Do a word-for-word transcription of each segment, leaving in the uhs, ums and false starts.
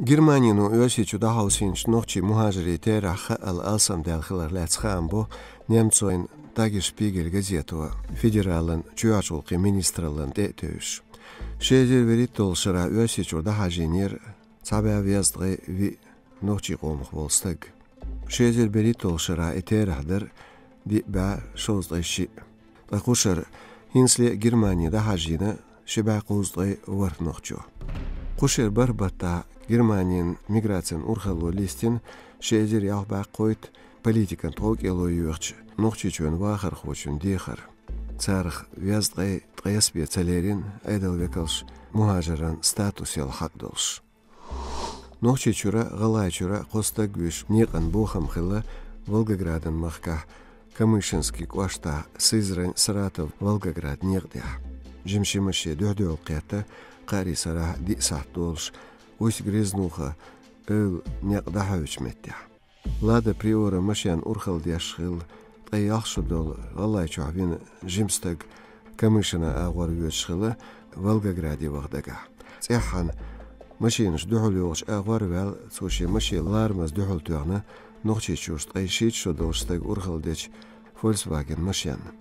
Германино Оьрсийчу дӀахьовсийначу нохчийн мухӀажарийн терахь хаъал алсамдаьлла хиларх лаьцна хаам бо немцойн Tagesspiegel газето федералан чоьхьарчу гӀуллакхийн министраллан тӀе а тевжаш. Ши эзар берхӀитталгӀачу шарахь Оьрсийчуьра дӀахьажийнера цхьа бӀе дезткъе виъ нохчийн къомах волу стаг. Ши эзар берхӀитталгӀачу шарахь и терахь дара диъ бӀе шовзткъе шиъ. Ткъа кху шарахь хӀинцале а Германе дӀахьажийна ши бӀе кхузткъе ворхӀ нохчо. Кху шеран бархӀ баттахь Германин миграцин урхалло листина ши эзар ялх бӀе кхойтта политикан тховкӀело йоьхучу Нохчийчоьнан вахархочун дехар. Царах дезткъе ткъе исс бен ца лерина Ӏедалан векалш мухӀажаран статус яла хьакъ долуш. Нохчийчуьра, ГӀалгӀайчуьра кхо стаг вуьйш некъан бохам хилла Волгоградан махкахь Камышинский кӀоштахь Сызрань – Саратов – Волгоград некъа тӀехь. Жимчу машен дуьхь-дуьхьал кхетта, кхаарин сарахь диъ сахьт долуш, Усть-Грязнуха эвла некъ дӀахьоьдучу меттехь. Лада Приора машенна урхалла деш хилла, ткъе ялх шо долу ГӀалгӀайчохь вина жима стаг Камышина агӀор воьдуш хилла, Волгограде ваха дагахь. ЦӀеххьана машенаш дуьхьал йогӀучу агӀор а ваьлла, цо шен машен ларамаза дуьхьал тоьхна, Нохчийчуьрчу ткъе шийтта шо долчу стага урхалла дечу Volkswagen машенна.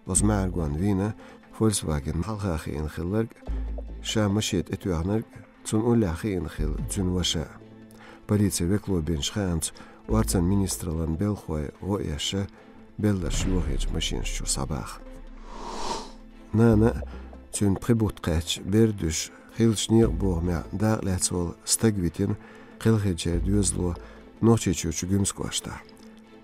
Оцу маьӀаргонна вийна Volkswagen хьалха хиъна хилларг, ша машен тӀетоьхнарг, цунна уллехь хиъна хилла цуьнан ваша. Полицин векало бинчу хаамца, орцан министраллан белхахой гӀо эшна белларш йохийначу машенаш чуьра схьабаха. Нана а, цуьнан пхи бутт кхаьчна бер а дуьсуш, хиллачу некъан бохамехь дакъа лаьцна волу стаг а витина кхелхинчеран доьзало Нохчийчуьрчу Гуьмсан кӀоштахь.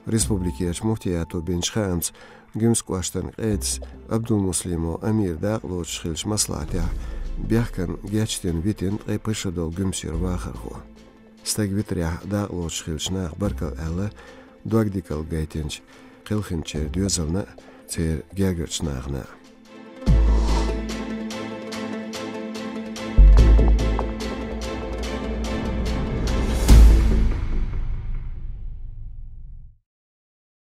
Республикерчу муфтиято бинчу хаамца, Гуьмсан кӀоштан къедас Абдулмуслимов Амир дакъа лоцуш хиллачу маслахьатехь бехкана гечдина витина ткъе пхи шо долу Гуьмсера вахархо. Стаг витарехь дакъа лоцуш хиллачу наха баркалла аьлла, дог дикалла гайтинчу кхелхинчеран доьзална а, церан гергарчу нахана а.